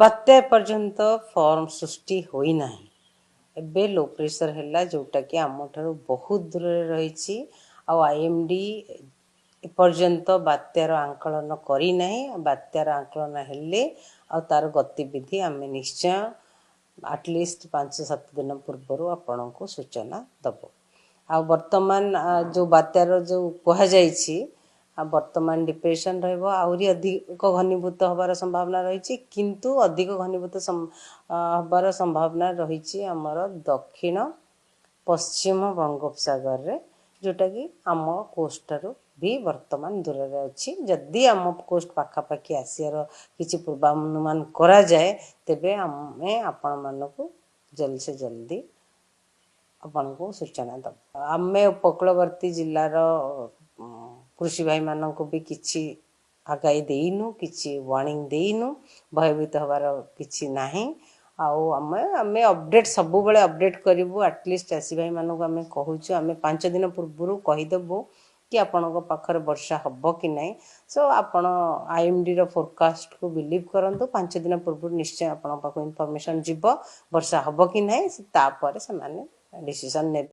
ବାତ୍ୟା ଏପର୍ଯ୍ୟନ୍ତ ଫର୍ମ ସୃଷ୍ଟି ହୋଇନାହିଁ। ଏବେ ଲୋ ପ୍ରେସର ହେଲା, ଯେଉଁଟାକି ଆମଠାରୁ ବହୁତ ଦୂରରେ ରହିଛି। ଆଉ ଆଇଏମ୍ଡି ଏପର୍ଯ୍ୟନ୍ତ ବାତ୍ୟାର ଆଙ୍କଳନ କରିନାହିଁ। ବାତ୍ୟାର ଆଙ୍କଳନ ହେଲେ ଆଉ ତାର ଗତିବିଧି ଆମେ ନିଶ୍ଚୟ ଆଟଲିଷ୍ଟ 5-7 ଦିନ ପୂର୍ବରୁ ଆପଣଙ୍କୁ ସୂଚନା ଦେବୁ। ଆଉ ବର୍ତ୍ତମାନ ଯେଉଁ ବାତ୍ୟାର ଯେଉଁ କୁହାଯାଇଛି, ଆଉ ବର୍ତ୍ତମାନ ଡିପ୍ରେସନ୍ ରହିବ, ଆହୁରି ଅଧିକ ଘନୀଭୂତ ହେବାର ସମ୍ଭାବନା ରହିଛି। କିନ୍ତୁ ଅଧିକ ଘନୀଭୂତ ହେବାର ସମ୍ଭାବନା ରହିଛି ଆମର ଦକ୍ଷିଣ ପଶ୍ଚିମ ବଙ୍ଗୋପସାଗରରେ, ଯେଉଁଟାକି ଆମ କୋଷ୍ଟଠାରୁ ବି ବର୍ତ୍ତମାନ ଦୂରରେ ଅଛି। ଯଦି ଆମ କୋଷ୍ଟ ପାଖାପାଖି ଆସିବାର କିଛି ପୂର୍ବାନୁମାନ କରାଯାଏ, ତେବେ ଆମେ ଆପଣମାନଙ୍କୁ ଜଲ୍ଦ ସେ ଜଲ୍ଦି ଆପଣଙ୍କୁ ସୂଚନା ଦେବୁ। ଆମେ ଉପକୂଳବର୍ତ୍ତୀ ଜିଲ୍ଲାର କୃଷି ଭାଇମାନଙ୍କୁ ବି କିଛି ଆଗାଇ ଦେଇନୁ, କିଛି ୱାର୍ଣ୍ଣିଂ ଦେଇନୁ। ଭୟଭୀତ ହେବାର କିଛି ନାହିଁ। ଆଉ ଆମେ ଅପଡେଟ୍, ସବୁବେଳେ ଅପଡେଟ୍ କରିବୁ। ଆଟଲିଷ୍ଟ ଚାଷୀ ଭାଇମାନଙ୍କୁ ଆମେ କହୁଛୁ, ଆମେ 5 ଦିନ ପୂର୍ବରୁ କହିଦେବୁ କି ଆପଣଙ୍କ ପାଖରେ ବର୍ଷା ହେବ କି ନାହିଁ। ସୋ ଆପଣ ଆଇଏମ୍ଡିର ଫୋରକାଷ୍ଟକୁ ବିଲିଭ୍ କରନ୍ତୁ। 5 ଦିନ ପୂର୍ବରୁ ନିଶ୍ଚୟ ଆପଣଙ୍କ ପାଖକୁ ଇନଫର୍ମେସନ୍ ଯିବ ବର୍ଷା ହେବ କି ନାହିଁ। ତାପରେ ସେମାନେ ଡିସିସନ୍ ନେବେ।